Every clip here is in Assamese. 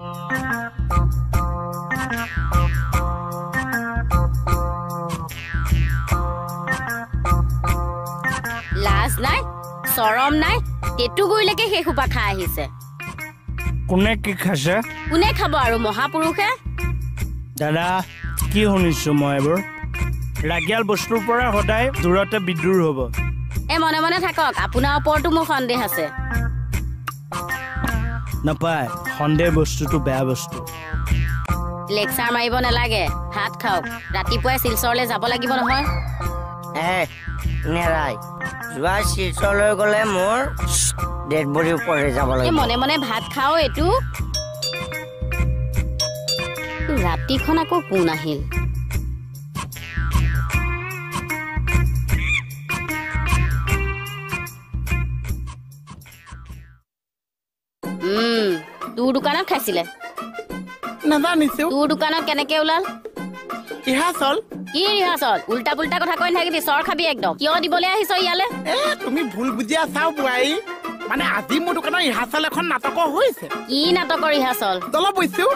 লাজ নাই, চৰম নাই, টেটুগুৰিলৈকে সেই সোপা খাই আহিছে। কোনে কি খাইছে? কোনে খাব আৰু, মহাপুৰুষে। দাদা কি শুনিছো মই এইবোৰ? ৰাগিয়াল বস্তুৰ পৰা সদায় দূৰতে বিদূৰ হ'ব। এ মনে মনে থাকক, আপোনাৰ ওপৰতো মোৰ সন্দেহ আছে। নাপায়, সন্দেহ বস্তুটো বেয়া বস্তু। লেকচাৰ মাৰিব নালাগে, ভাত খাওক। ৰাতিপুৱাই শিলচৰলৈ যাব লাগিব নহয়। নেৰাই যোৱা, শিলচৰলৈ গ'লে মোৰ ডেড বডিৰ ওপৰতে যাব লাগিব। মনে মনে ভাত খাও। এইটো ৰাতিখন আকৌ কোন আহিল? তোৰ দোকানত খাইছিলে? নাজানিছো। তোৰ দোকানত কেনেকে ওলাল? ৰিহাৰ্চল। কি ৰিহাৰ্চল? উল্টা পুল্টা কথা কৈ নাথাকিবি, চৰ খাবি একদম। কিয় দিবলৈ আহিছ ইয়ালে? এ তুমি ভুল বুজি আছাও বোৱাৰী। মানে আজি মোৰ দোকানৰ ৰিহাৰ্চল এখন নাটকৰ হৈছে। কি নাটকৰ ৰিহাৰ্চল? জলবৈছো।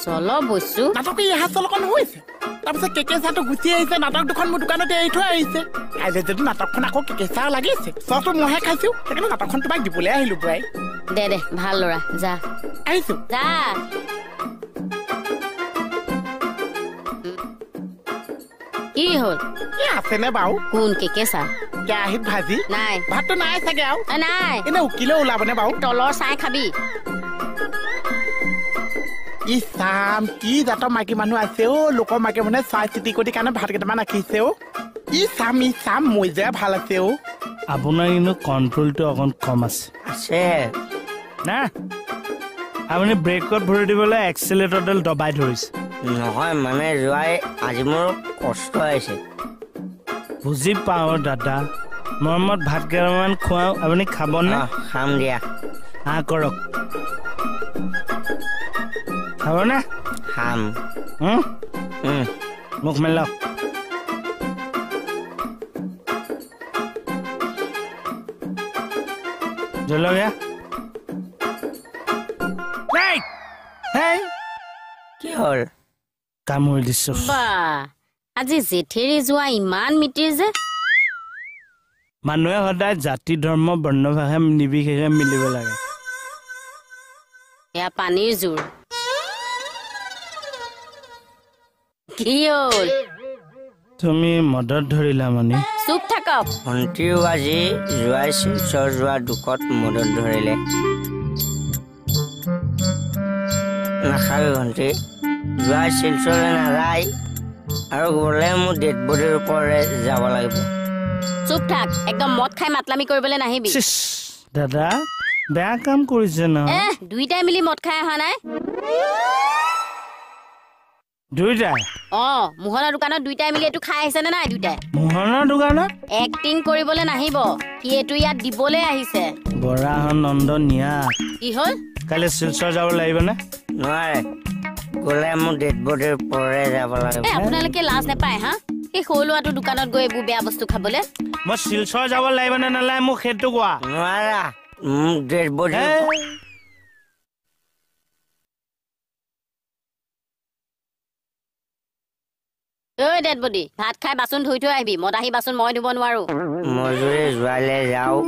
জলবৈছো নাটকৰ ৰিহাৰ্চলখন হৈছে। তাৰপিছত কেকে চাহটো গুচি আহিছে, নাটক দুখন মোৰ দোকানতে এৰি থৈ আহিছে। কাইলৈ যদি নাটকখন আকৌ কেকে চাহ লাগিছে, চহটো মইহে খাইছো, সেইকাৰণে নাটকখন তোমাক দিবলৈ আহিলো বোৱাৰী। দে দে, ভাল ল'ৰা, যা। আহিছো। যা। কি হ'ল? কি আছেনে বাৰু? কোন কেকে চাহ? কেৰাহীত ভাজি নাই। ভাতটো নাই চাগে আৰু? নাই। এনে উকিলে ওলাবনে বাৰু? তলৰ চাই খাবি। ই চাম কি জাতৰ মাইকী মানুহ আছে অ', লোকৰ মাইকী মানুহে চাই চিতি কৰি কাৰণে ভাত কেইটামান ৰাখিছে অ'। ই চাম ই চাম, মই যে ভাল আছে অ'। আপোনাৰ কিন্তু কণ্ট্ৰলটো অকণ কম আছে। আছে না? আপুনি ব্ৰেকত ভৰি দিবলৈ এক্সিলেটৰডাল দবাই ধৰিছে। নহয় মানে যোৱাই আজি মোৰ কষ্ট হৈছে। বুজি পাওঁ দাদা, মৰমত ভাত কেইটামান খুৱাওঁ, আপুনি খাবনে? খাম দিয়া। হা কৰক। খাবনে? খাম। মুখ মেলক। জলকীয়া। কি হ'ল? কামুৰি দিছো। বা আজি জেঠেৰি যোৱা ইমান মিতিৰ যে। মানুহে সদায় জাতি ধৰ্ম বৰ্ণ ভাষা নিৰ্বিশেষে মিলিব লাগে। এয়া পানীৰ জোৰ। কি হ'ল? তুমি মদত ধৰিলা মানে? চুপ থাকক। ভণ্টিও আজি যোৱাই শিলচৰ যোৱা দুখত মদত ধৰিলে। নাখাবি ভণ্টি, যোৱাই শিলচৰলৈ নাযায় আৰু গ'লে মোৰ ডেড বডিৰ ওপৰৰে যাব লাগিব। চুপ থাক, একদম মদ খাই মাতলামি কৰিবলৈ নাহিবি। দাদা বেয়া কাম কৰিছে নহয়। দুইটাই মিলি মদ খাই অহা নাই? দুইটাই? অ, মোহনৰ দোকানত দুইটাই মিলি এইটো খাই আহিছে নে নাই? দুইটাই মোহনৰ দোকানত এক্টিং কৰিবলৈ নাহিব, সি এইটো ইয়াত দিবলৈ আহিছে। বৰাহ নন্দনীয়া। কি হ'ল? কাইলৈ শিলচৰ যাব লাগিবনে? নোৱাৰে, গ'লে মোৰ ডেড বডিৰ ওপৰৰে যাব লাগিব। আপোনালোকে লাজ নাপায় হা, সেই সৰু ল'ৰাটোৰ দোকানত গৈ এইবোৰ বেয়া বস্তু খাবলৈ? মই শিলচৰ যাব লাগিব নে নালাগে মোক সেইটো কোৱা। নোৱাৰা, মোক ডেড বডি। ঐ ডেড বডি, ভাত খাই বাচন ধুই থৈ আহিবি, মদাহী বাচন মই ধুব নোৱাৰো। মই যদি যোৱালে যাওঁ